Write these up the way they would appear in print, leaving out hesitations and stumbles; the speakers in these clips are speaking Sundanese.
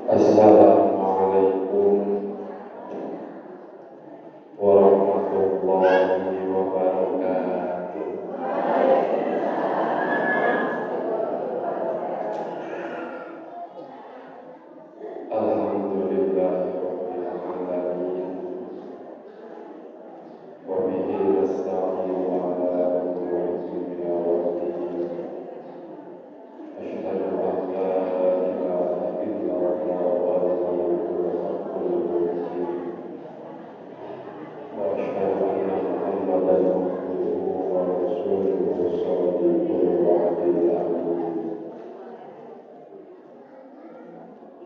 Assalamualaikum warahmatullahi wabarakatuh. Alhamdulillahirabbil alamin. Wa bihi nasta'inu ala umuri dunya waddin. Asyhadu an la ilaha illallah wal haqqul mubin. Wa asyhadu anna Muhammadan abduhu wa rasuluhu shadiqul wa'dil amin.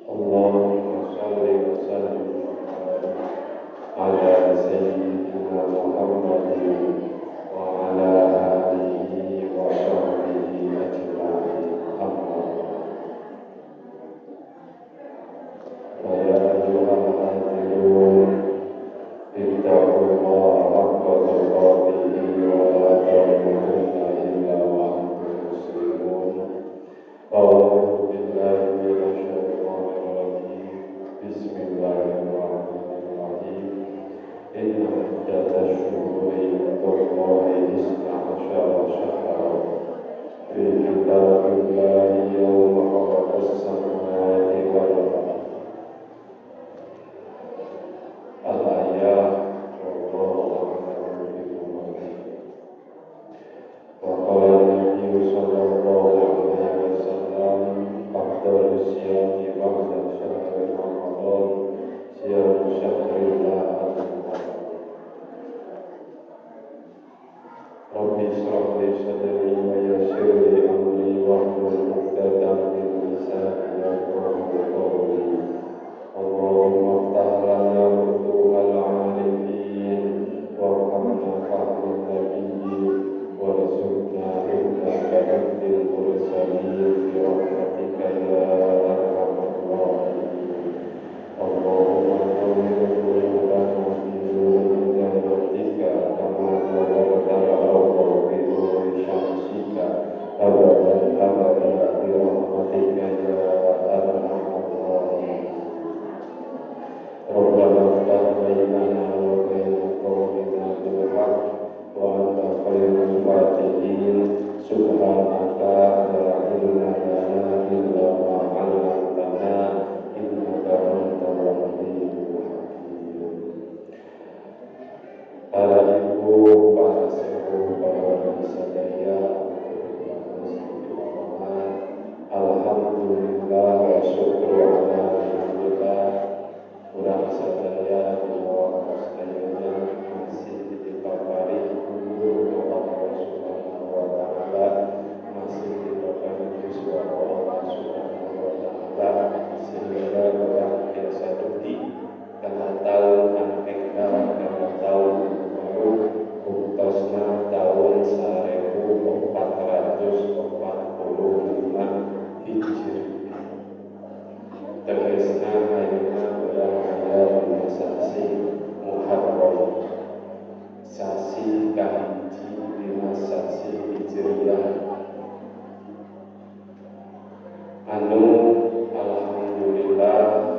Allahumma shalli wa sallim wa barik ala sayyidina Muhammadin wa ala alihi wa sahbihi ajma'in. Amma ba'd. Ya ayyuhal hadirun, ittaqullaha haqqa tuqatihi wa la tamutunna illa wa antum muslimun. A'udzu billahi minasyaitonir rajim. Bismillahirrahmanirrahim. Inna iddatash shuhuri 'indallahi isna 'asyara syahran fi kitabillahi yawma khalaqas samawati wal ardh. Al-ayat wallahu a'lamu bishawab. Wa qala an-nabiy sallallahu alaihi wasallam, afdhalus siyami ba'da syahri Ramadan siyamu syahrillah al-muharram. Rabbi ishrah li sadri wa yassir li amri wahlul 'uqdatam min lisani yafqahu qawli. Allahumma iftah lana futuhal 'arifin warhamna fahman nabiyyin warzuqna hikmata hifdzil mursalin bi rahmatika ya arhamar rahimin. Allahumma nawwir qulubana bi nuri hidayatika kama nawwartal arda bi nuri syamsika abadan abada bi rahmatika ya arhamar rahimin. Rabbana iftah bainana wa baina qaumina bil haqq wa anta khairul fatihin. Subhanaka la ilma lana illa ma 'allamtana innaka antal alimul hakim. Para ibu, para sepuh, para warga sadaya, alhamdulillah wa syukru ala ni'amillah. Urang sadaya dina waktos ayeuna masih dipapari umur ku Allah Subhanahu wa taala, masih dipapari yuswa ku Allah Subhanahu wa taala, sehingga urang biasa dugi kana taun anu enggal, kana taun anu baru, buktosna taun 1445 Hijriah. Tegasna ayeuna urang aya dina sasi Muharram, sasi kahiji dina sasi Hijriah, anu alhamdulillah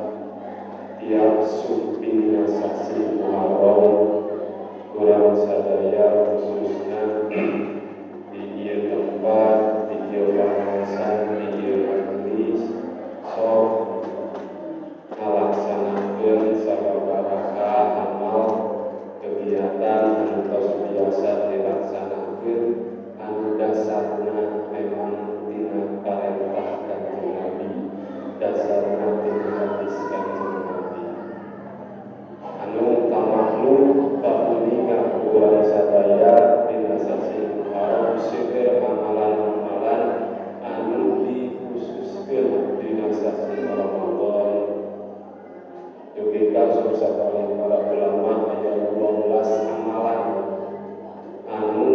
tiap sumpingna sasi Muharram urang sadaya khususna di ieu tempat, di ieu pangaosan, di ieu majelis sok ngalaksanakeun sababaraha amal kegiatan anu tos biasa dilaksanakeun, anu dasarna memang tina parentah Kanjeng Nabi, dasarna tina hadis Kanjeng Nabi, anu kamaklum kauninga urang sadaya dina sasi Muharram seueur amalan-amalan anu dikhususkeun dina sasi Ramadan. Dugi ka sapalih para ulama aya 12 amalan anu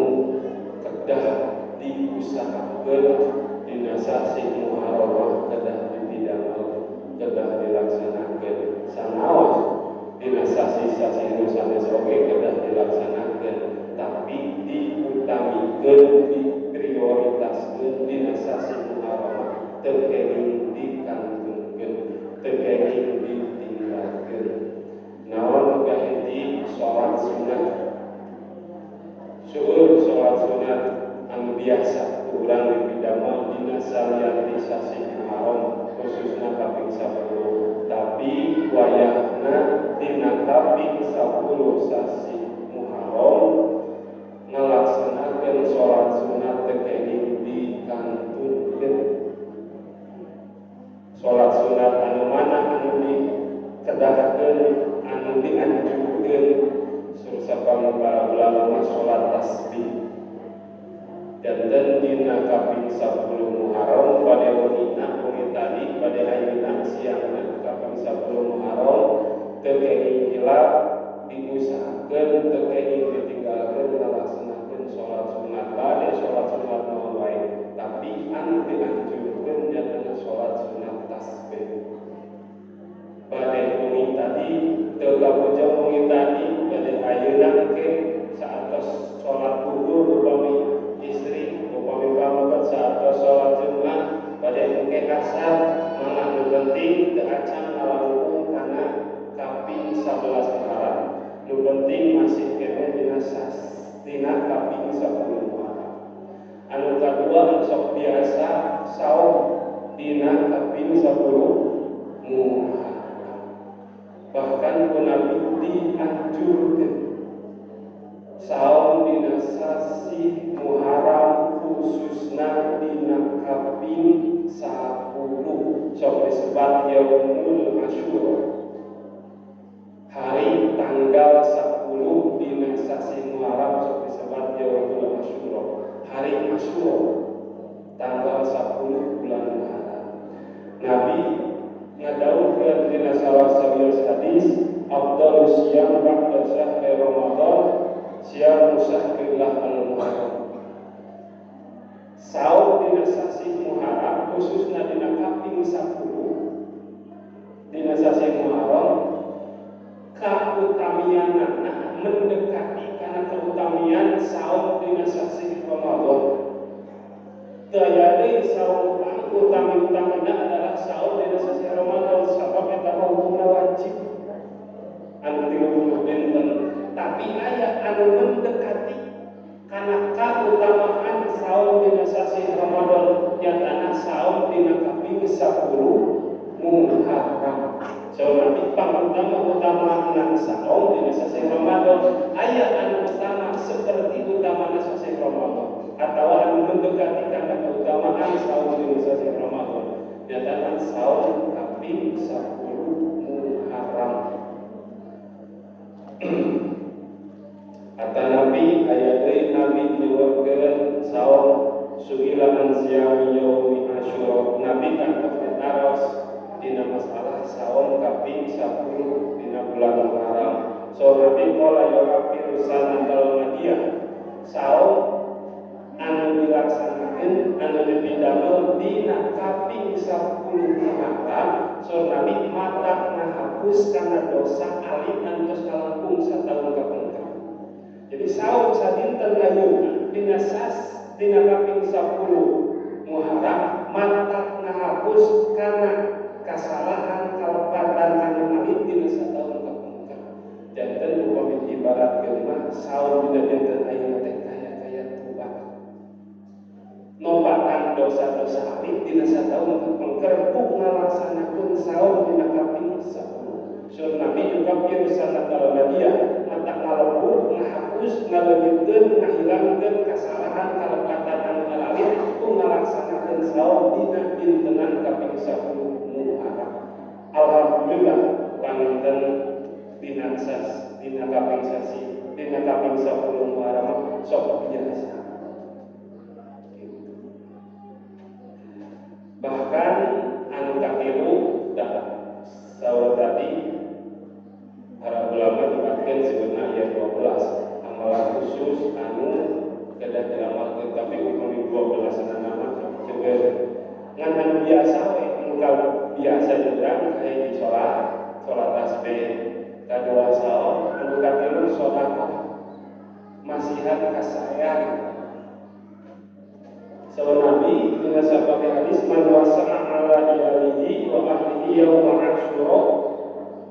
kedah diusahakeun dina sasi Muharram, kedah dipidamel, kedah dilaksanakeun. Sanaos dina sasi-sasi nu sanes oge kedah dilaksanakeun, tapi diutamikeun, diprioritaskeun dina sasi Muharram, teu kenging dikantungkeun, teu kenging salat sunat. Seueur salat sunat anu biasa urang dipidamel dina salian sasih Muharram khususna kaping 10, tapi wayahna dina kaping 10 sasih Muharram ngalaksanakeun salat sunat teu kenging dikantunkeun. Salat sunat anu mana anu dikedahkeun, anu dianjurkeun sursa para ulama salat tasbih. Janten dina kaping 10 Muharram pada wengina wengi tadi pada ayeuna siangna kaping 10 Muharram teu kenging hilap diusahakeun teu kenging ditinggalkeun ngalaksanakeun salat sunat bade salat sunat naon wae, tapi anu dianjurkeun nyatana salat sunat tasbih. Bade wengi tadi teu kabujang wengi tadi bade ayeuna engke saatos salat zuhur upami istri upami pamegat saatos salat Jumat bade engke asar mangga nu penting teu acan ngalangkung kana kaping 11 Muharram. Nu penting masih keneh dina dina kaping 10 Muharram. Anu kadua anu sok biasa saum dina kaping 10 Muharram. Bahkan ku Nabi dianjurkeun saum dina sasih Muharram khususna dina kaping 10 sok disebat Yaumul Asyura, hari tanggal 10 dina sasih Muharram sok disebat Yaumul Asyura, hari Asyura tanggal 10 bulan Muharram. Nabi ngadawuhkeun dina salah sawios hadis, afdalus siyam ba'da syahri Ramadan siyamu syahrillah al-Muharram. Saum dina sasih Muharram khususna dina kaping 10 dina sasih Muharram kautamianana mendekati kana keutamian saum dina sasih Ramadan. Teu aya deui saum utami-utamina adalah saum dina sasih Ramadan sabab eta mah hukumna wajib anu 30 dinten, tapi aya anu mendekati kana kautamaan saum dina sasih Ramadan nyatana saum dina kaping 10 Muharram. So nanti pangutama-utama saum dina sasih Ramadan aya anu utama seperti utamana sasih Ramadan atau anu mendekati kana keutamaan saum dina sasih Ramadan nyatana saum kaping 10 Muharram. Kata Nabi aya deui Nabi nyuwurkeun saum suila an siyami yaumi Asyura. Nabi kantos ditaros dina masalah saum kaping 10 dina bulan Muharram. So Nabi qala yukafiru sanatal madiyah, saum anu dilaksanakeun anu dipidamel dina kaping 10 Muharram. So Nabi mata ngahapus kana dosa alit anu tos kalangkung sataun kapungkur. Jadi saum sadinten ayeuna dina sas dina kaping 10 Muharram mata ngahapus kana kasalahan kalepatan anu alit dina sataun kapungkur. Janten upami diibaratkeun mah saum dina dinten ayeuna teh kaya-kaya tobat. Nobatan dosa-dosa alit dina sataun kapungkur ku ngalaksanakeun saum dina kaping 10. Sur Nabi yukafiru sanatal madiyah, mata ngalebur, ngahapus, ngaleungitkeun, ngahilangkeun kasalahan kalepatan anu alit ku ngalaksanakeun saum dina dintenan kaping 10 Muharram. Alhamdulillah panginten dina sas dina kaping sasi dina kaping 10 Muharram sok biasa. Bahkan anu katilu dah saur tadi para ulama nyebatkeun sebenarnya ayat 12 amalan khusus anu kedah diamalkeun, tapi upami 12 nama seueur ngan anu biasa we anu biasa urang kahiji salat salat tasbih, kadua saum, anu katilu sedekah masihan kasayang. So Nabi dina sapake hadis man wasa'a ala iyalihi wa ahlihi yauma Asyura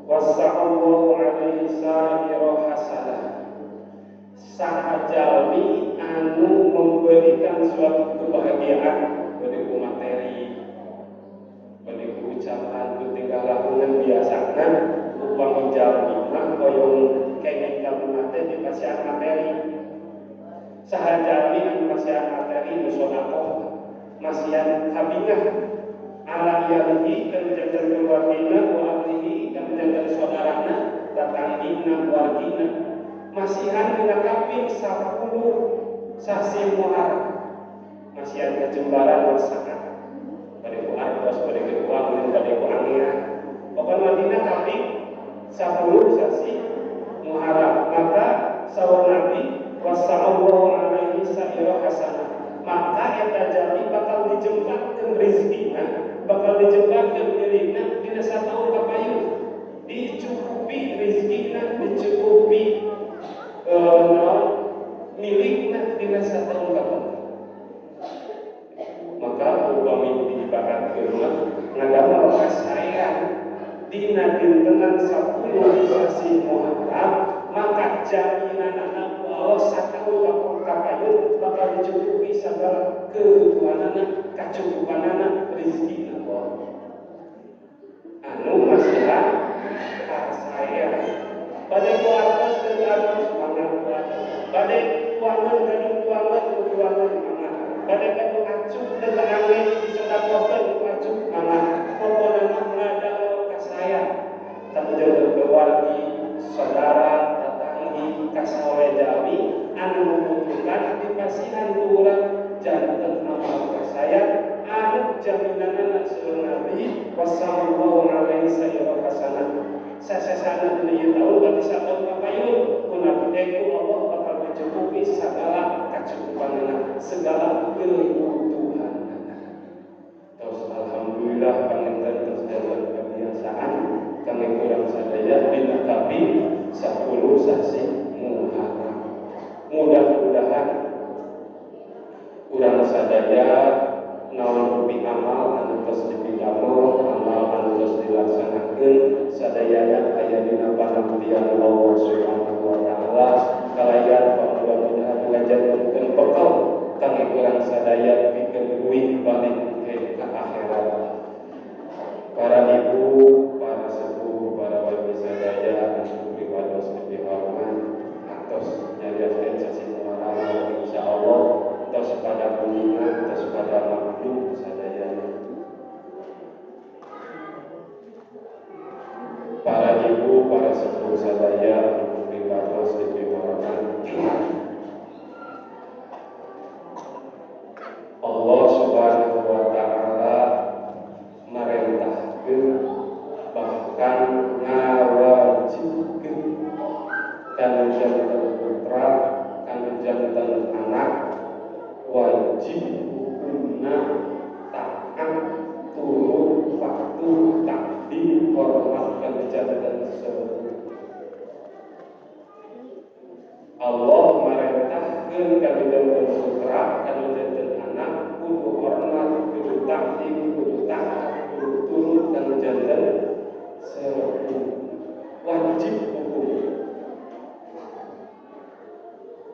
wa Wasa'allahu alaihi sa'ira hasanah. Saha jalmi anu memberikan suatu kebahagiaan bade ku materi, bade ku ucapan, ku tingkah lakuan biasana upami jalmi mah hoyong kenging kabungah teh dipasihan materi. Saha jalmi anu masihan materi nu sedekah, masihan kabingah ala iyalihi kana janten keluargina, wa ahlihi kana janten saudarana, tatanggina, wargina. Masihan dina kaping 10 sasi Muharram. Masihan kajembaran wasangat. Bade ku artos, bade ku uang, bade ku angean. Pokona dina kaping 10 sasi Muharram. Maka saur Nabi wasa'allahu alaihi sa'ira hasanah. Maka eta jalmi bakal dijembatkeun rezekina, bakal dijembatkeun milikna dina sataun kapayun. Dicukupi rezekina, dicukupi milikna dina sataun kapayun. Maka upami diibaratkeun mah ngadamel kasaean dina dintenan 10 sasi Muharram, maka jaminanana ku Allah sataun kapayun bakal dicukupi segala kebutuhanana, kacukupanana, rezekina Allah. Anu masihan kasaean. Bade ku artos deui artos mangga ku artos. Bade tuangan gaduh tuangan ku tuangan mangga. Bade gaduh acuk deui ange disedekahkeun ku acuk mangga. Pokona mah ngadamel kasaean. Tanggung keluargi, saudara, tetanggi, kasawe jalmi anu membutuhkan dipasihan ku urang janten amal kasaean anu jaminanana saur Nabi wassallallahu alaihi sayyidina hasanah. Sasasana dina ieu taun berarti sataun kapayun ku Nabi ku Allah bakal mencukupi segala kacukupanana, segala kebutuhanana. Terus alhamdulillah panginten terus jalan kebiasaan kami kurang sadaya dina kaping 10 sasi Muharram. Mudah-mudahan urang sadaya naon rupi amal anu tos dipidamel, amal anu tos dilaksanakeun sadayana aya dina panampian Allah Subhanahu wa taala. Kalayan pamudah-mudahan ngajantenkeun bekal kangge urang sadaya pikeun uih balik ke akhirat. Para ibu, para sepuh, para wargi sadaya anu pribados dipihormat, atos nyarioskeun sasi Muharram insyaallah tos pada kuningan, tos pada maklum sadayana. Para ibu, para sepuh sadaya anu pribados dipihormat, Allah Subhanahu wa taala marentahkeun bahkan ngawajibkeun kana janten putra, kana janten anak wajib hukumna taat, turut, patuh, takdim, hormat kana janten sepuh. Allah marentahkeun kana janten putra, kana janten anak kudu hormat, kudu takdim, kudu taat, kudu turut kana janten sepuh. Wajib hukum.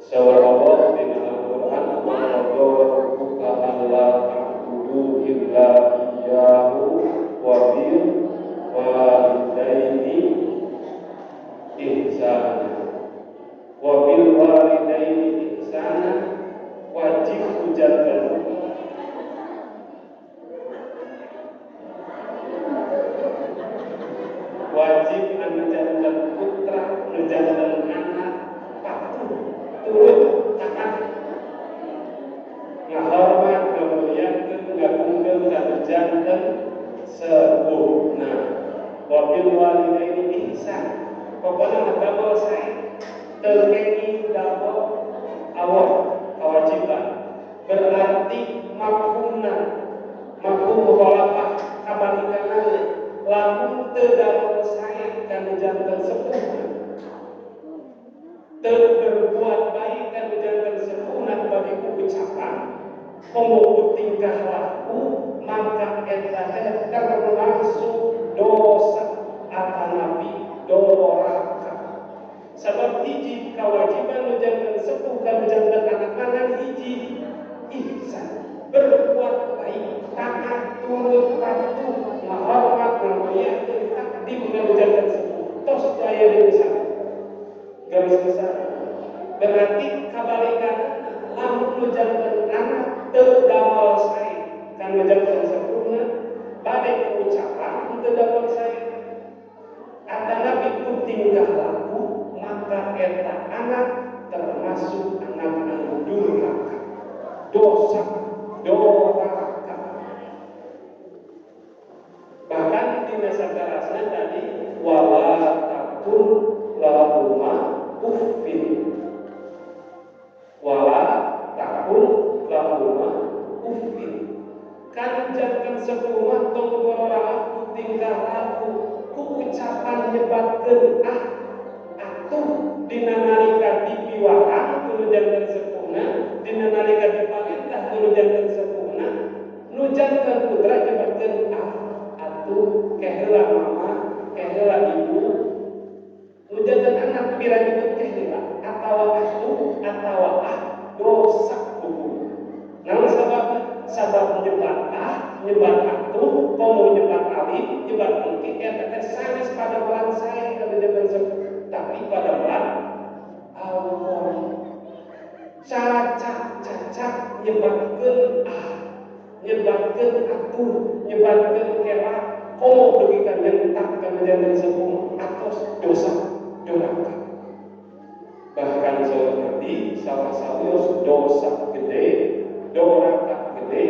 Saur Allah dina Al-Qur'an wa qad rabbuka alla ta'budu illa iyyahu wa bil walidaini ihsana. Wa bil walidaini ihsana wajib ujarkan. Wajib anu janten putra, anu janten anak patuh, turut, taat, ngahormat, ngamuliakeun, ngagungkeun kana janten sepuhna. Wa bil walidaini ihsan. Pokona mah damel sae, teu kenging damel awon kewajiban. Berarti mafhumna, mafhum mukhalafah kabalikanana lamun teu damel sae kana janten sepuhna, teu berbuat baik kana janten sepuhna bagi ku ucapan, komo ku tingkah laku, maka eta teh termasuk dosa atanapi besar. Berarti kabalikan lamun nu janten anak teu damel sae kan nu janten sepuhna bade ku ucapan teu damel sae atanapi ku tingkah laku maka eta anak termasuk anak anu durhaka, dosa, doraka. Bahkan dina saterasna tadi wala taqul lahuma uffin, wala taqul lahuma uffin. Kan janten sepuh mah tong ngororah ku tingkah laku ku ucapan nyebatkeun ah atuh dina nalika dipiwarang ku nu janten sepuhna, dina nalika diparentah ku nu janten sepuhna, nu janten putra nyebatkeun ah atuh keheula mama, keheula ibu. Nu janten anak pira nyebut keheula atawa atuh atawa ah dosa hukum. Naon sababna? Sabab nyebat ah, nyebat atuh, komo nyebat alif, nyebat engke eta teh sanes padamelan sae kana janten sepuh, tapi padamelan Allah. Cacak cacak nyebatkeun ah, nyebatkeun atuh, nyebatkeun kela, komo dugi ka nyentak kana janten sepuh atos dosa doraka. Bahkan saur Nabi salah sawios dosa gede, doraka gede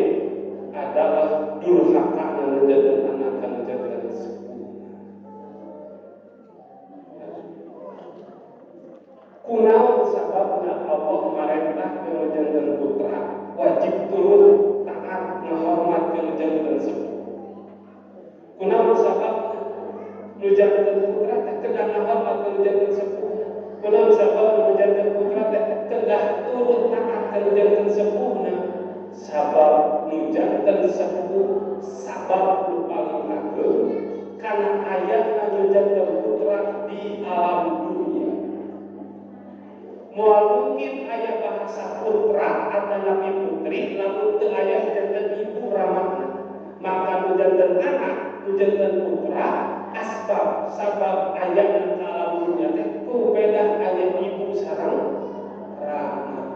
adalah durhaka nu janten anak kana janten sepuh. Kunaon sababna Allah marentah kana janten putra wajib turut taat ngahormat kana janten sepuh. Kunaon sababna nu janten putra teh kedah ngahormat kana janten sepuh. Kunaon sababna nu janten putra teh kedah turut taat kana janten sepuhna. Sabab nu janten sepuh sabab nu paling ageng kana ayahna nu janten putra di alam dunia. Moal mungkin aya bahasa putra atanapi putri lamun teu aya janten ibu ramana. Maka nu janten anak, nu janten putra asbab sabab ayahna ka alam dunia teh ku pedah aya ibu sareng ramana.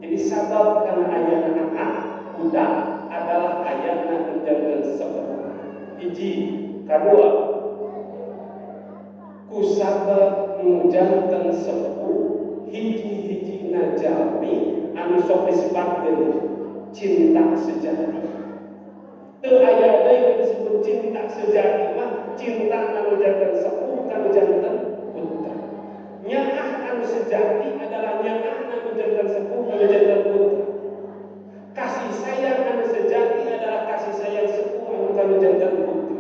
Jadi sabab kana ayahna anak budak adalah ayahna nu janten sepuh. Hiji, kadua ku sabab nu janten sepuh hiji-hijina jalmi anu sok disebatkeun cinta sejati. Teu aya deui nu disebut cinta sejati mah cinta anu janten sepuh ka nu janten putra. Nyaah anu sejati adalah nyaah anu janten sepuh ka nu janten putra. Kasih sayang anu sejati adalah kasih sayang sepuh anu ka nu janten putra.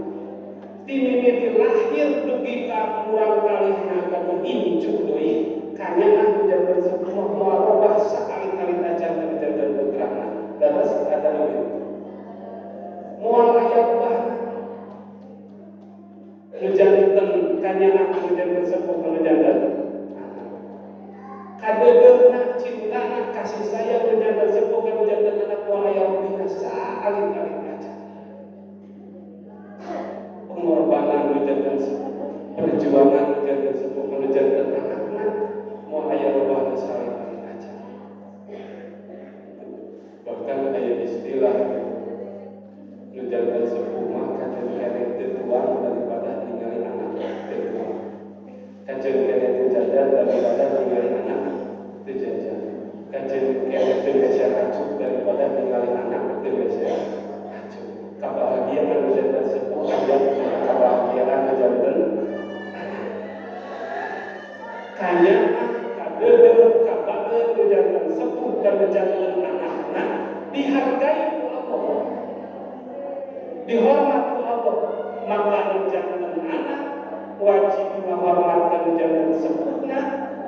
Ti mimiti lahir dugi ka murang kalihna gaduh incu deui kanyaah nu janten sepuh mah moal robah sakali-kali acan anu janten putrana. Leres atawa kitu. Moal aya rubahna. Nu janten kanyaah nu janten sepuh nu janten kadeudeuhna cintana kasih sayang nu janten sepuh nu janten anak moal aya rubahna sakali-kali acan. Pengorbanan nu janten sepuh, perjuangan nu janten sepuh nu janten anakna moal aya rubahna sakali-kali acan. Bahkan aya istilah nu janten sepuh mah kajeun keneh teu tuang daripada ningali anak teu tuang. Kajeun keneh teu jajan daripada ningali anak teu jajan. Kajeun keneh teu meser acuk daripada ningali anak teu meser acuk. Kabahagiaan nu janten sepuh aya kabahagiaan nu janten anak. Kanyaah kadeudeuh kabageun nu janten sepuh dan nu janten anakna dihargai ku Allah, dihormat ku Allah. Maka nu janten anak wajib ngahormat ka nu janten sepuhna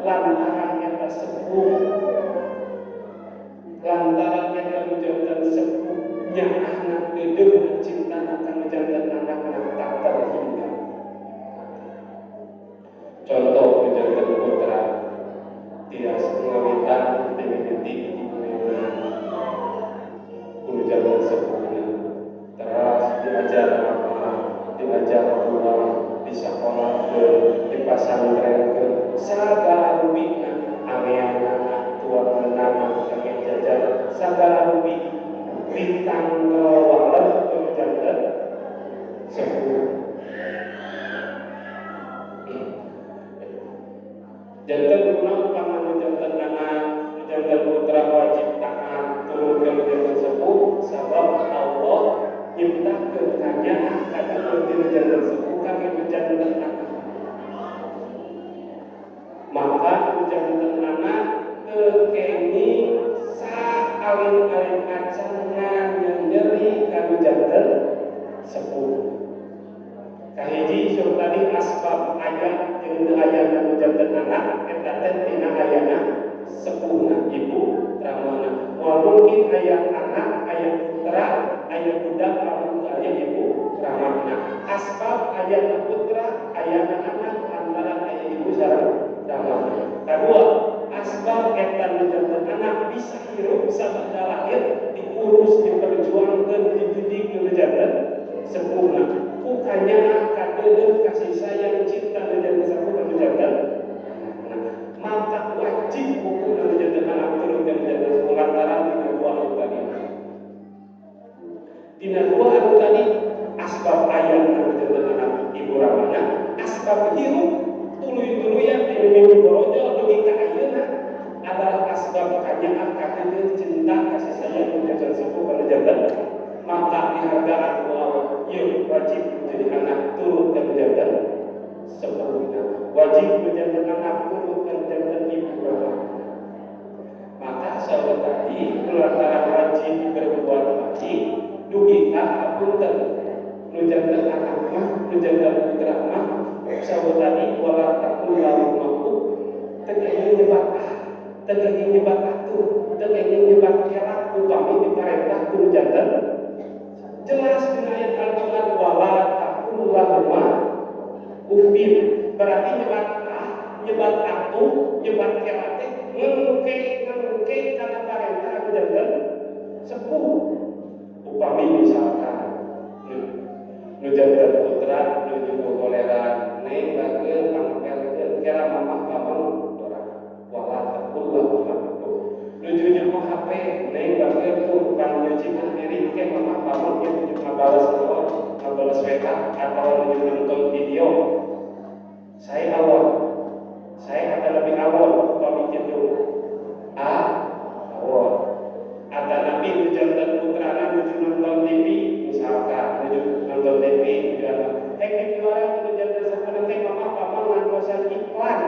lantaran eta sepuh, lantaran eta nu janten sepuh nyaahna deudeuhna cintana ka nu janten anakna tak terhingga. Contoh nu janten putra tias ngawitan ti mimiti di ku nu janten sepuhna teras diajar agama, diajar Quran, di sekolah ke, di pasantren ke, sagala rupina nu janten sepuh kangge nu janten anak. Maka nu janten anak teu kenging saalit-alit acan nyeri ka nu janten sepuh. Kahiji sur tadi asbab aya jeung teu ayana nu janten anak eta teh tina ayana sepuhna ibu ramana. Moal mungkin aya anak, aya putra, aya budak lamun teu aya ibu ramana. Asbab ayana putra, ayana anak lantaran aya ibu sareng ramana. Kadua, asbab eta nu janten anak bisa hirup sabada lahir diurus, diperjuangkeun, dididik nu janten sepuhna. Ku kanyaah kadeudeuh kasih sayang cinta nu janten sepuh nu janten anak. Maka wajib hukum nu janten anak turut nu janten sepuh lantaran tina dua anu tadi. Tina dua anu tadi asbab aya nu janten anak ibu ramana, asbab hirup tuluy-tuluyan ti mimiti borojol dugi ka ayeuna adalah asbab kanyaah kadeudeuh cinta kasih sayang nu janten sepuh nu janten. Maka dihargaan ku Allah, ieu wajib menjadi anak turut ka janten sepuhna, wajib menjadi anak turut ka janten ibu ramana. Maka saur tadi lantaran wajib berbuat baik dugi ka hapunten nu janten anak mah, nu janten putra mah saur tadi wala taqul lahuma uff, teu kenging nyebat ah, teu kenging nyebat atuh, teu kenging nyebat kelak upami diparentah ku nu janten. Jelas dina ayat Al-Qur'an wala taqul lahuma uffin, berarti nyebat ah, nyebat atuh, nyebat kelak teh ngengke kana parentah anu janten sepuh. Upami misalkan nu janten putra nuju gogoleran, neng bageun pangpelkeun kela mamah pamang doraka wala taqul lahuma uff. Nuju nyekoh HP, neng bageun tuh pang nyucikeun piring ke mamah pamang ieu nuju ngabales naon, ngabales WA atau nuju nonton video. Saya awon, saya akan lebih awon upami kitu. Awon. Atau nabi nu janten putrana nuju nonton TV misalkan, nuju nonton TV nuju anu hek di orang nu janten sepuhna teh mamah pamang ngantosan iklan.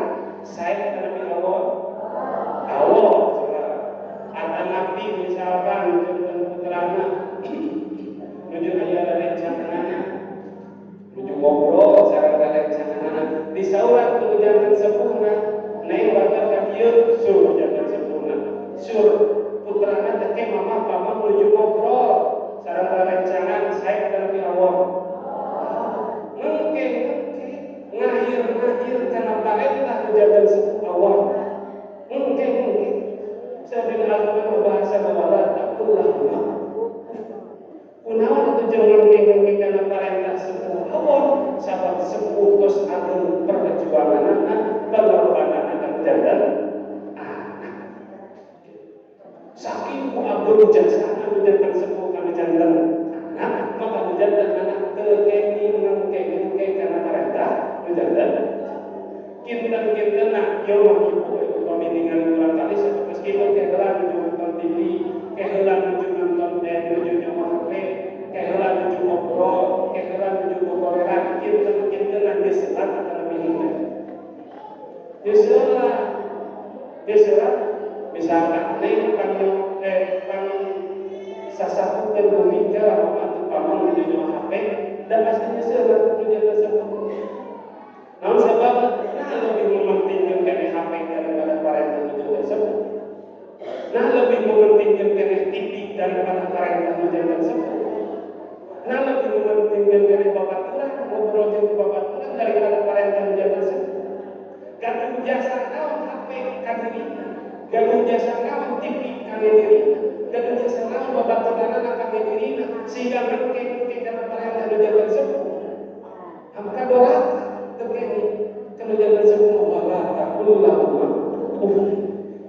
Saya akan lebih awon. Awon. Atau nabi misalkan nu janten putrana nuju aya rerencanganana, nuju ngobrol sareng rerencanganana, disauran ku nu janten sepuhna, neng bager ka dieu sur nu janten sepuhna, sur putrana teh ke mamah pamang nuju ngobrol sareng rerencangan, saya akan lebih awon. Ngengke ngengke ngahir-ngahir kana parentah nu janten sepuh awon. Ngengke ngengke. Sabina Al-Quran bahasa wala taqul lahuma. Kunaon atuh jeung ngengke-ngengke kana parentah sepuh awon, sabab sepuh tos ageng perjuanganana, pengorbananana kana janten anak. Saking ku ageng jasana nu janten sepuh kana janten anak, maka nu janten anak teu kenging ngengke-ngengke kana parentah nu janten. Kinten-kintenna ieu mah ibu upami ningali urang tadi sapertos kitu keheula nuju nonton TV, keheula nuju nonton nuju nyoba HP, keheula nuju ngobrol, keheula nuju gogoleran, kinten-kintenna geus selat atau lebih henteu. Geus selat. Geus selat misalkan neng pang pang sasapukeun bumi teh lamun atuh pamang nuju nyoba HP, da pasti geus selat nu janten sepuh. Naon sababna? Nah lebih mementingkan keneh HP daripada parentah nu janten sepuh. Nah lebih mementingkan keneh TV daripada parentah nu janten sepuh. Nah lebih mementingkan keneh babaturan, ngobrol jeung babaturan daripada parentah nu janten sepuh. Gaduh jasa naon HP ka dirina, gaduh jasa naon TV kangge dirina, gaduh jasa naon babaturanana kangge dirina, sehingga ngengke-ngengke kana parentah nu janten sepuh. Maka doraka teu kenging kana janten sepuh wala taqul lahuma uff.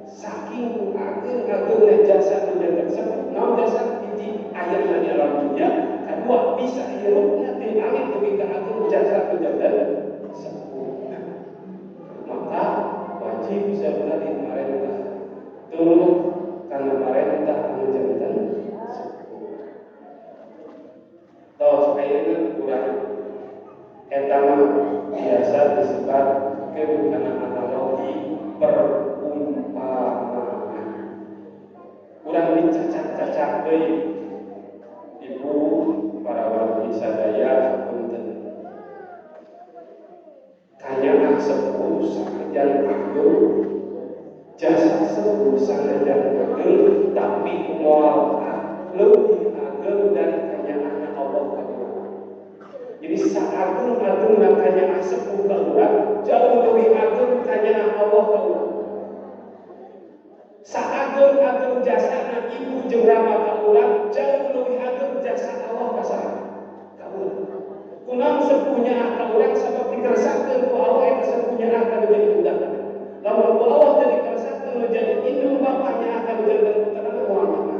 Saking ageng-agengna jasa nu janten sepuh, naon jasa hiji ayana di alam dunia, kadua bisa hirupna ti alit dugi ka ageng jasa nu janten sepuh. Maka wajib sekali marentah turut karena parentah anu janten sepuh. Tos ayeuna Eta mah biasa disebutkeun kana analogi perumpamaan. Urang dicacak-cacak deui ibu para wargi sadaya punten. Kanyaah sepuh sanajan ageng, jasa sepuh sanajan ageng, tapi moal leuwih ageng dari kanyaahna Allah ka urang. Jadi saagung-agungna kanyaah sepuh ka urang, jauh leuwih ageng kanyaah Allah ka urang. Saagung-agung jasana ibu jeung rama ka urang, jauh leuwih ageng jasa Allah ka saha? Ka urang. Kunaon sepuh nyaah ka urang? Sabab dikeresakeun ku Allah eta sepuh nyaah ka nu jadi budak. Lamun ku Allah jadi keresakeun nu jadi indung bapa nyaah ka nu janten putrana, moal nyaah.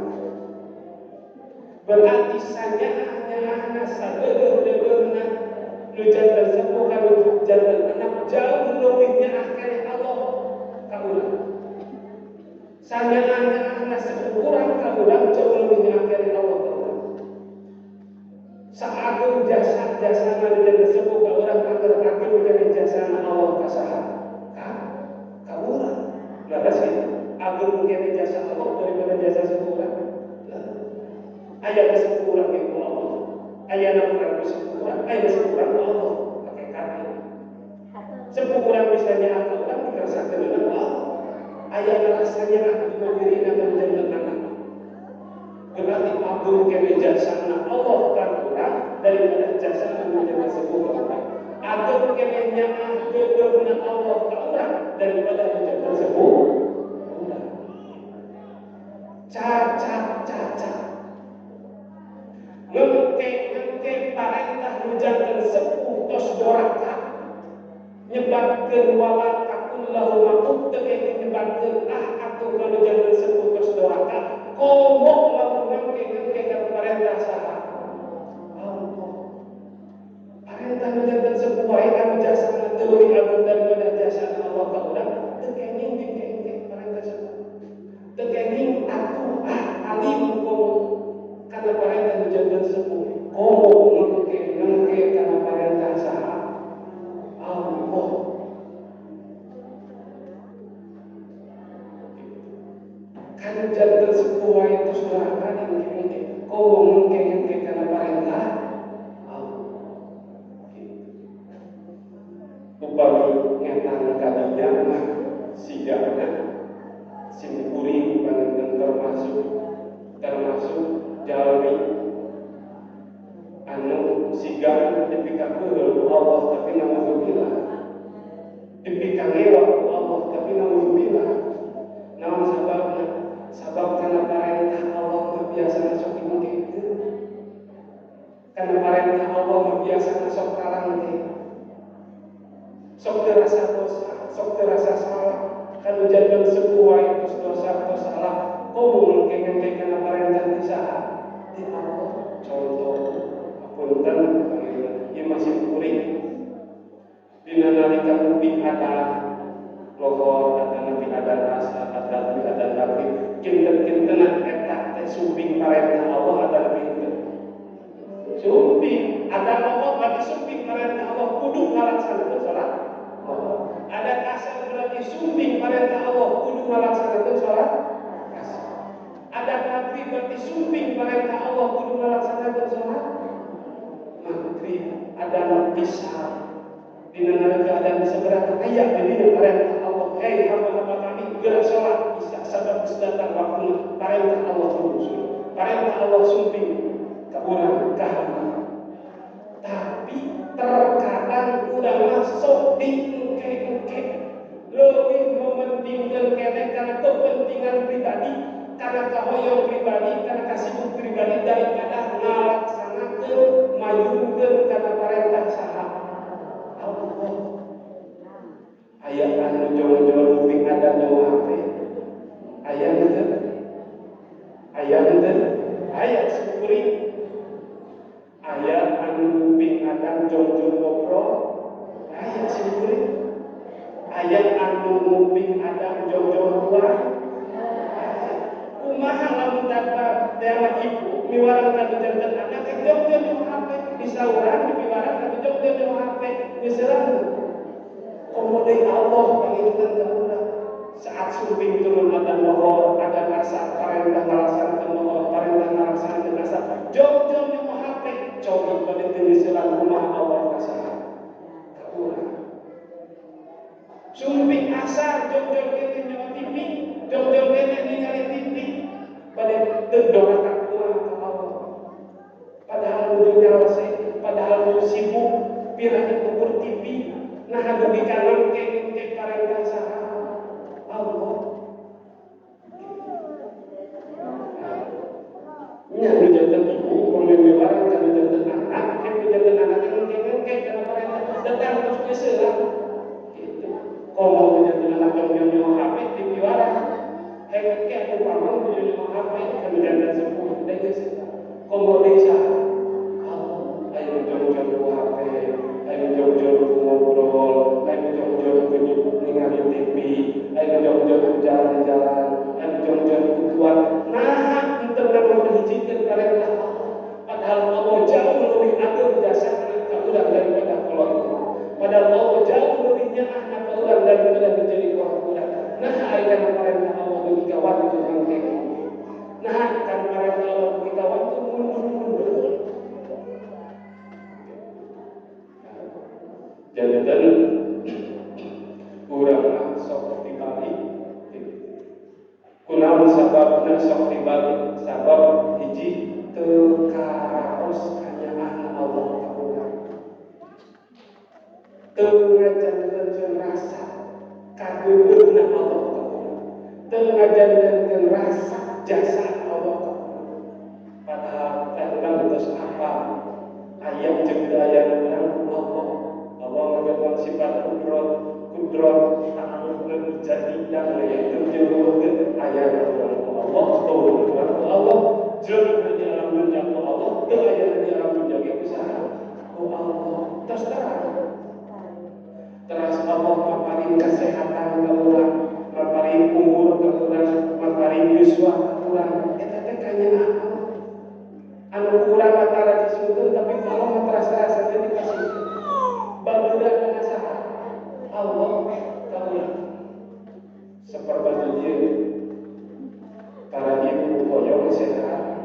Berarti sanyaah-nyaahna, sadeudeuh-deudeuhna nu janten sepuh ka nu janten anak, jauh leuwih nyaah keneh Allah ka urang. Sanyaah-nyaahna sepuh urang ka urang, jauh leuwih nyaah keneh Allah ka urang. Saagung jasa-jasana nu janten sepuh ka urang, agar ageng keneh jasana Allah ka saha? Ka urang. Leres kitu. Ageng keneh jasa Allah daripada jasa sepuh urang. Aya sepuh urang ge ku Allah. Ayana urang ku sepuh urang, aya sepuh urang ku Allah. Hakikatna. Sepuh urang bisa nyaah ka urang dikeresakeun ku Allah. Aya rasa nyaah dina dirina ka janten anak. Berarti agung keneh jasana Allah ka urang daripada jasana nu janten sepuh ka urang. Agung keneh nyaah deudeuhna Allah ka urang daripada nu janten sepuh urang. Cacat cacat. Ngengke ngengke parentah nu janten sepuh tos doraka. Nyebatkeun wala taqul lahuma uff teu kenging nyebatkeun ah atuh ka nu janten sepuh tos doraka. Komo lamun ngengke ngengke kana parentah saha? Allah. Parentah nu janten sepuh wae anu jasana teu leuwih agung daripada jasana Allah ka urang, teu kenging dingke-engke parentah sepuh. Teu kenging atuh ah alim komo kana parentah nu janten sepuh. Komo ngengke ngengke kana parentah saha? Allah. Kan janten sepuh wae tos doraka dingke-engke. Komo ngengke ngengke kana parentah Allah. Upami ngetang kadinya mah sigana sim kuring panginten termasuk jalmi anu sigana dipikakeun ku Allah tapi naudzubillah, dipikangewa ku Allah tapi naudzubillah. Naon sababna? Sabab kana parentah Allah mah biasana sok dingkekeun. Kana parentah Allah mah biasana sok tarangke. Sok terasa dosa, sok terasa salah. Kan janten sepuh wae tos dosa tos salah, komo ngengke-ngengke kana parentah ti saha? Ti Allah. Contoh, apunten panginten, ieu masih kuring. Dina nalika nguping adan lohor, atanapi adan asar, atanapi adan maghrib, kinten-kintenan eta teh sumping parentah Allah atanapi henteu? Sumping. Adan lohor berarti sumping parentah Allah, kudu ngalaksanakeun salat. Adan asar berarti sumping parentah Allah, kudu ngalaksanakeun salat asar. Adan maghrib berarti sumping parentah Allah, kudu ngalaksanakeun salat maghrib. Adan isya dina nalika adan seberapa aya di dinya parentah Allah, hei hamba-hamba kami geura salat isya sabab geus datang waktuna. Parentah Allah sumping, parentah Allah sumping ka urang ka hamba. Tapi terkadang urang mah sok diengke-engke, leuwih mementingkeun keneh kana kepentingan pribadi, kana kahoyong pribadi, kana kasibuk pribadi daripada ngalaksanakeun mayungkeun kana parentah saha? Allah. Aya anu jong-jong nguping adan nyawa HP. Aya henteu? Aya henteu? Aya syukuri. Aya anu nguping adan jong-jong ngobrol. Aya syukuri. Aya anu nguping adan jong-jong keluar. Kumaha lamun tanpa teama ibu miwarang kanu janten anak jong-jong nyawa HP, disauran dipiwarang kanu jong-jong nyawa HP. deui Allah panginten ka urang. Saat sumping turun adzan lohor, adzan asar, parentah ngalaksanakeun lohor, parentah ngalaksanakeun asar. Jong-jong nyaho HP, cobi bade teu nyeuselan kumaha Allah ka saha? Ka urang. Sumping asar jong-jong keneh nyaho TV, jong-jong keneh ningali TV, bade teu doraka kumaha ka Allah. Padahal nuju nyalse, padahal nuju sibuk, pira ukur TV, nah dugi ka ngengke parentah saha? Allah. Nya nu janten ibu pamiwarang kan nu janten anak, kan nu janten anak ngengke kana parentah datang terus nyeuseul gitu. Komo nu janten anak jong-jong nyaho HP di piwarang. Hengke atuh pamang nu nyaho HP kan nu janten sepuh deui nyeuseul. Komo deui saha? Allah. Ayo jong-jong ku HP, ayo jong-jong ku ngobrol, ayo jong-jong ku ningali TV, ayo jong-jong ku jalan-jalan, ayo jong-jong ku keluar. Nah, henteu memperhijikeun parentah Allah. Padahal Allah jauh lebih agung jasana ka urang daripada kolot urang. Padahal Allah jauh lebih nyaahna ka urang daripada menjadi kolot urang. Nah, ari kana parentah Allah dugi ka waktu mangke. Nah, kana parentah Allah dugi ka waktu mundur-mundur. Janten urang mah sok dibalik. Kunaon sababna sok dibalik? Sabab hiji teu karaos kanyaahna Allah ka urang. Teu ngajantenkeun rasa kageuleuhna Allah ka urang. Teu ngajantenkeun rasa jasa Allah ka urang. Padahal teh urang geus apal aya jeung teu aya urang Allah. Allah ngagambar sifat kudrat, kudrat ta'alluqna jadi dan aya jeung eueuh aya urang ku Allah, teu urang ku Allah, jeung di alam dunya ku Allah, teu aya di alam dunya ge ku saha? Ku Allah. Terus terang. Teras Allah maparin kesehatan ka urang, maparin umur ka urang, maparin yuswa ka urang. Eta teh kanyaah Allah. Anu kurang mah tara disungkeun tapi ku Allah mah teras-terasan teh dikasih. Bageurana saha? Allah ka urang. Sapertos ieu para ibu hoyong sehat.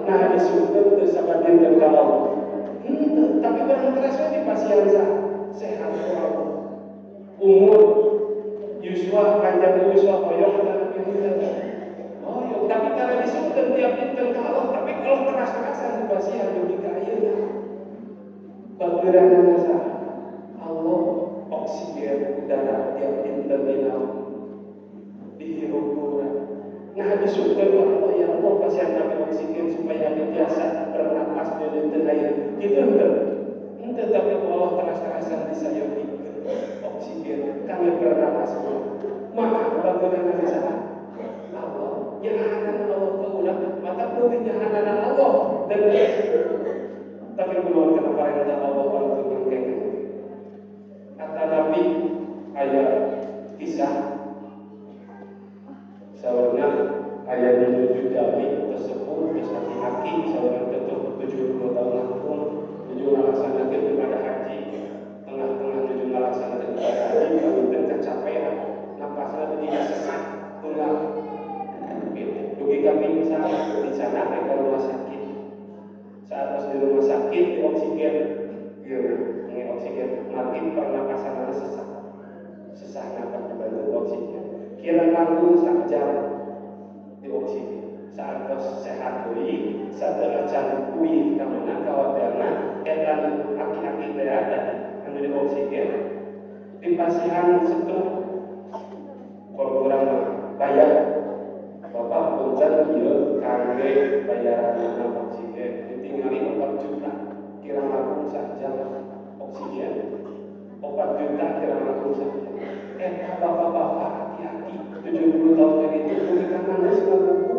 Nah disungkeun teu sabadinten ka Allah. Henteu, tapi urang teras we dipasihan saha? Sehat ku Allah. Umur yuswa panjang yuswa hoyong dan henteu. Hoyong, tapi tara disungkeun tiap dinten ka Allah, tapi kalau teras-terasan dipasihan dugi ka ayeuna. Bageurana saha? Allah oksigen udara tiap dinten dina dihirup urang. Nah disungkeun ku Allah, ya Allah pasihan kami oksigen supaya kami biasa bernapas di dinten ayeuna. Kitu henteu? Henteu, tapi ku Allah teras-terasan disayogikeun oksigen kami bernapas urang. Maka bageurana saha? Allah. Nyahanana Allah ka urang, maka leuwih nyahanana Allah dan tapi kunaon kana parentah Allah wantun mangke. Kata Nabi aya kisah saurna aya nuju jalmi tersebut geus aki-aki saurna teh 70 tahun langkung nuju ngalaksanakeun ibadah haji, tengah-tengah nuju ngalaksanakeun ibadah haji panginten kacapean, napasna dugi ka sesak tunggal gitu, dugi ka pingsan di sana ke rumah sakit. Saat pas di rumah sakit di oksigen, ieu nge oksigen margi pernapasanna sesak, sesak napas dibantu oksigen. Kira langkung sak jam di oksigen. Saat tos sehat deui, sateuacan uih ka mana ka hotelna, eta aki-aki teh ada anu di oksigen dipasihan stroke. Kalau urang mah bayar, bapak punten ieu kangge bayaran oksigen ditingali 4 juta kira langkung sak jam oksigen 4 juta kira langkung sak jam. Eta bapak-bapak aki-aki 70 tahun dari itu dugi ka nangis ngabuku.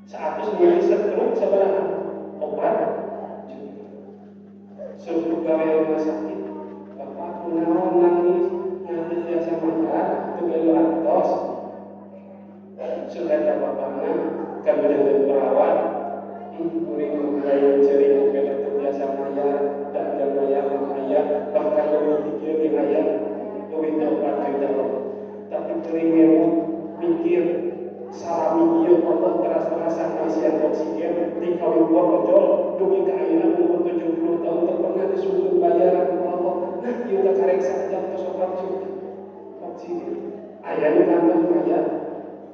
Saat itu meuli stroke sabaraha? 4 juta. Suruh pegawai rumah sakit, bapak kunaon nangis, nanti biasa mayar, teu gaduh artos. Sudah eta bapakna kan udah perawat, kuring lain ceurik oge teu biasa mayar, dan jam mayar mah aya, bahkan leuwih ti kieu Leuwih aya leuwih teh 4 juta lebih. Tapi teuing ngemut mikir salami ieu Allah teras-terasan masihan oksigen di kawin borojol dugi ka ayeuna umur 70 tahun teu pernah disuguh bayaran ku Allah. Nah, ieu kakarek sajam tos 4 juta oksigen. Aya nu kantun kaya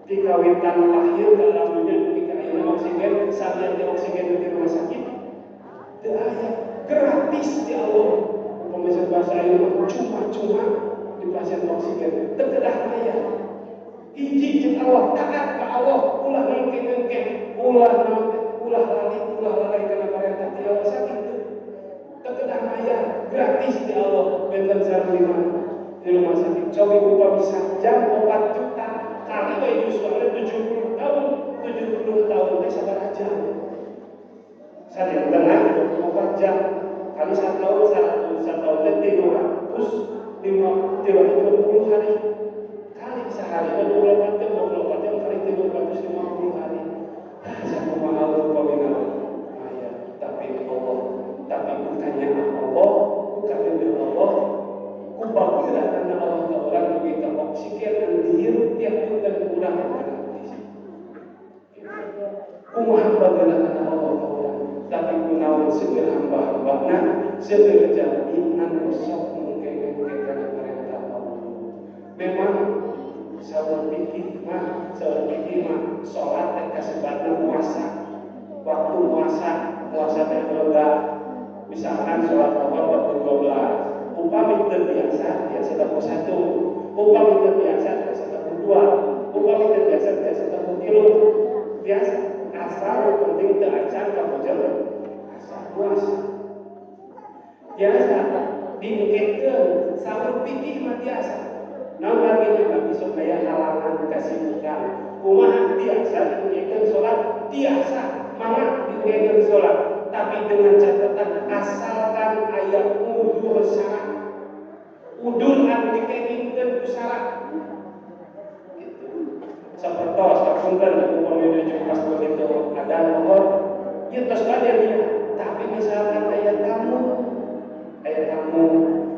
dikawinkan lahir ke alam dunia dugi ka ayeuna oksigen salian di oksigen di rumah sakit teu aya, gratis di Allah. Pemirsa, bahasa ayeuna cuma-cuma di pasien oksigen teu kedah mayar. Hiji jeung Allah, taat ka Allah, ulah ngengke-ngengke, ulah naon teh, ulah lali, ulah lalai kana parentah ti Allah. Sakitu, teu kedah mayar, gratis di Allah. Benten sareng di mana di rumah sakit. Cobi upami jam 4 juta kali we yuswana 70 tahun, 70 tahun teh sabaraha jam? Sadintena 24 jam kali 1 tahun, 100 tahun teh 300 lima 360 hari, kali sehari 24 jam, 24 jam kali 350 hari. Ah, sakumaha upami aya? Tapi Allah, tapi bukannya Allah, bukan Allah, ku bageurana Allah ka urang dugi ka oksigen anu dihirup tiap dinten ku urang gratis. Kumaha bageurana Allah ka urang? Tapi kunaon seueur hamba-hambana, seueur jalmi anu sok mengke-ngengke kana perintah Allah? Memang saur fikih mah salat teh kasebatna puasa, waktu puasa. Puasa teh lega. Misalkan sholat zuhur waktu 12, upami teu biasa biasa tabuh 1, upami teu biasa biasa tabuh 2, upami teu biasa biasa tabuh 3, biasa, asal penting teu acan kabujeng asar, puasa biasa diengkekeun. Saur fikih mah biasa. Naon artinya? Tapi supaya halangan kesibukan. Kumaha biasa diengkekeun sholat? Biasa mangga diengkekeun sholat, tapi dengan catatan asalkan aya udur syarat, udur anu dikengingkeun ku syarat gitu. Sapertos kapunten, upami nuju pas begitu ada lohor ieu tos bade dia, tapi misalkan aya tamu, aya tamu,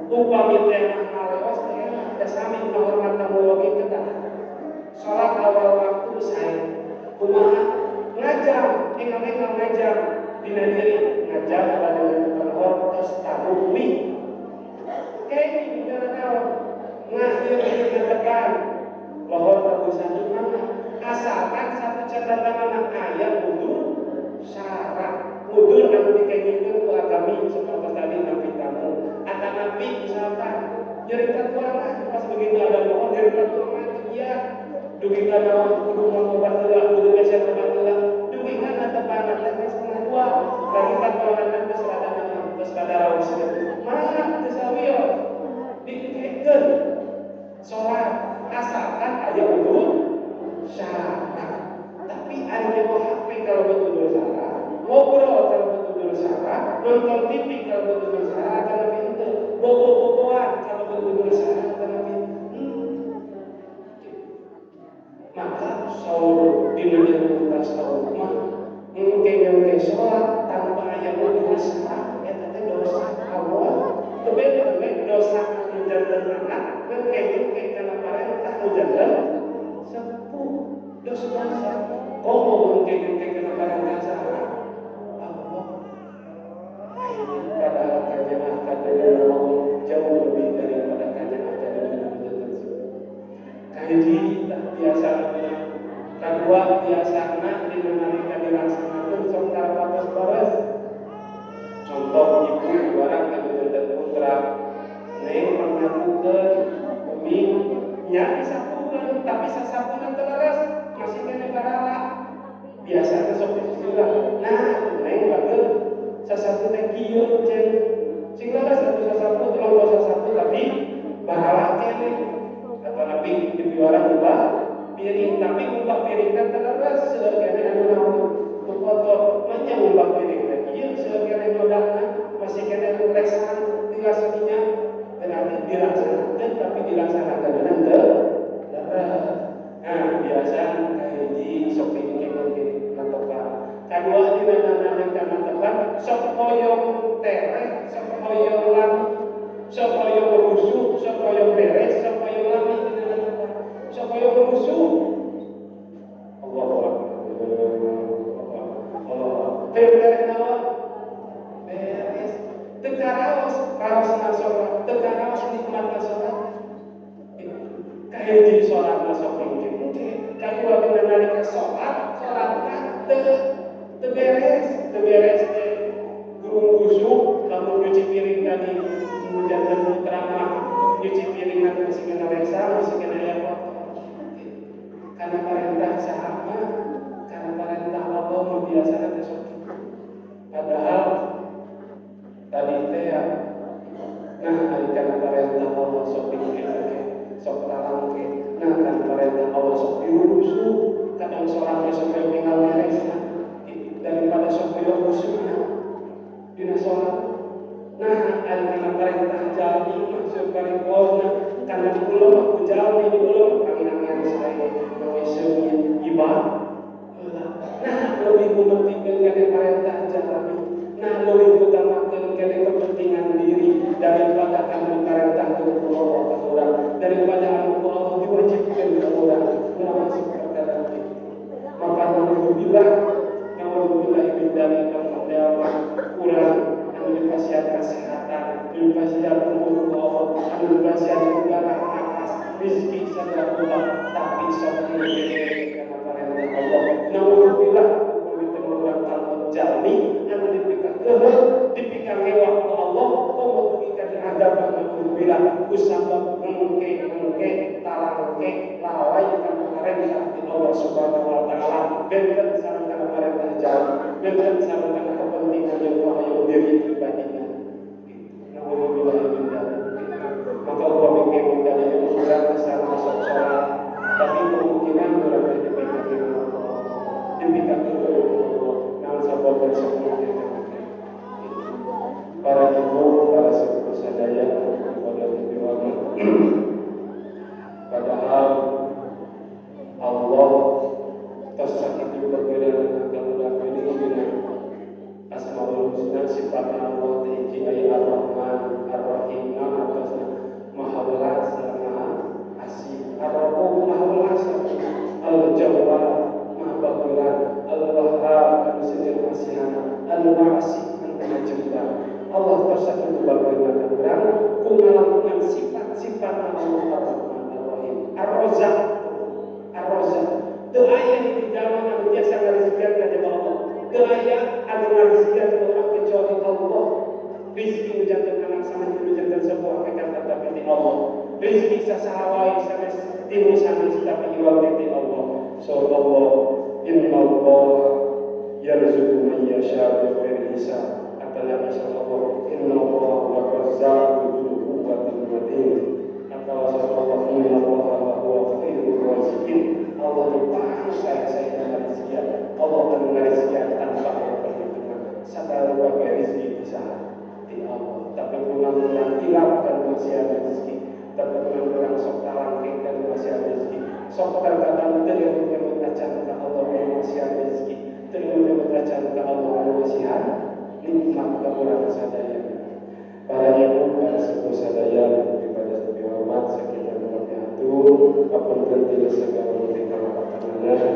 upami teh mah ngaleos teh enak da sami ngahormat tamu oge. Kedah salat awal waktu sae. Kumaha? Ngajam enggal-enggal, ngajam dina diri, ngajam pada dengan lohor tos tamu uih kenging naon ngakhir tekan lohor tabuh 1, mana asalkan satu catatan anak aya udur syarat, udur anu dikengingkeun ku agami, seperti tadi napi tamu atau napi misalkan nyeri katuangan. Pas begitu ada mohon nyeri katuangan, iya, dugi ka naon, kudu ngobat heula, kudu meser obat heula, dugi ka tepangan teh 1:30 lagi katuangan geus rada naon, geus rada raos, mangga teu sawios dikekeun salat asalkan aya udur syarat. Tapi ari nyewa HP kalau betul syarat, ngobrol kalau betul syarat, nonton TV kalau betul syarat, kalau pintu bobo-boboan kalau betul syarat, kalau pintu. Maka saur dina ilmu tasawuf mah engke engke salat tanpa aya udur syarat eta teh dosa Allah. Teu benten dosa anu janten anak engke engke kana parentah nu janten sepuh, dosa-dosa komo engke engke kana parentah saha? Allah. Padahal kanyaah ka dunia Allah jauh lebih daripada kanyaah ka dunia janten sepuh. Kahiji biasa, kedua biasana dina nalika dilaksanakeun sok tara patos. Contoh, ibu barang anu janten putra, "Neng, pangnyapukeun umi." Nya disapukeun, tapi sasapunan teu leres, masih keneh barala. Biasana sok disusulah, "Nah, neng, bager sasapu teh kieu, cen sing leres atuh sasapu, tolong sasapu," tapi barala keneh. Atau napi dipiwarang ubah piring, tapi ubah piring kan teu leres, seueur keneh anu naon, nu kotor. Manya ubah piring teh kieu, seueur keneh nodana, masih keneh nu lesan tilas minyak. Berarti dilaksanakan, tapi dilaksanakan teu Sok talangke. Nah kan perintah Allah sok dirusuh, kadang sholatnya sok tinggal beresna daripada sok dirusuhna dina sholat. Nah, ari kana perintah jalmi mah saparipolna kana diulo mah ku jalmi diulo mah kangian-angian sae mangeseun ibadah. Nah, lebih mementingkan kana perintah jalmi. Nah, lebih utamakan kana kepentingan diri daripada anu perintah ku Allah ka urang, daripada anu ku Allah diwajibkeun ka urang. Urang masuk perkara itu. Maka naudzubillah min dzalik urang anu dipasihan kesehatan, dipasihan umur ku Allah, anu dipasihan udara, napas, rezeki segala rupa, tapi sok kana perintah Allah. Naudzubillah upami teu urang kalebet jalmi anu dipikakeuheul, dipikangewah ku Allah, komo dugi ka diadab naudzubillah kusabab engke-engke talangke lalai kana parentah ti Allah Subhanahu wa taala, benten sareng kana parentah jalmi, benten sareng kana kepentingan jeung hoyong diri pribadina. Naudzubillah min dzalik. Maka upami kemung dalil urang teh sareng sok salat, tapi kemungkinan urang teh dipikakeuheul Allah, dipikakeuheul Allah. Naon sabab sok para ibu, para sepuh sadaya kepada dihormat. Padahal Allah tos sakitu bageurana ka urang ini dina Asmaul Husna sifat Allah teh hiji aya Ar-Rahman, Ar-Rahim, atosna Maha Welas, Maha Asih, Ar-Rauf, Maha Welas, Al-Jawwad, Maha Bageuran, Al-Wahhab, anu seuneu masihan, Al-Wasi, anu Maha Jembar. Allah tos sakitu bageurna ka urang ku ngalakukan sifat-sifat Allah Ar-Rahman, Ar-Rahim, Ar-Razzaq, Ar-Razzaq. Teu aya di zaman anu tiasa ngarizkian ka jaba Allah. Teu aya anu ngarizkian ka urang kecuali Allah. Rizki nu janten anak sanes nu janten sebuah hakikat tapi ti Allah. Rizki sasaha wae sanes ti nu sanes tapi iwal ti Allah. So Allah inna Allah yarzuqu man yasha bi ghairi hisab. Atau Allah inna Allah huwa razzaqu dzul quwwatil matin. Atau Allah inna Allah huwa khairur raziqin. Allah nu paling saya ngarizkian. Allah anu ngarizkian tanpa aya perhitungan. Sagala rupa rezeki bisa di Allah. Tapi kurang-kurang hilap dan masihan rezeki. Tapi kurang-kurang sok talangke dan masihan rezeki. Sok terkadang teu emut-emut acan ka Allah anu masihan rezeki. Teu emut-emut acan ka Allah anu masihan nikmat ka urang sadaya. Para ibu, para sepuh sadaya, kepada lebih hormat, sekitar lebih hatur, apunten tidak segala lebih kalepatanana.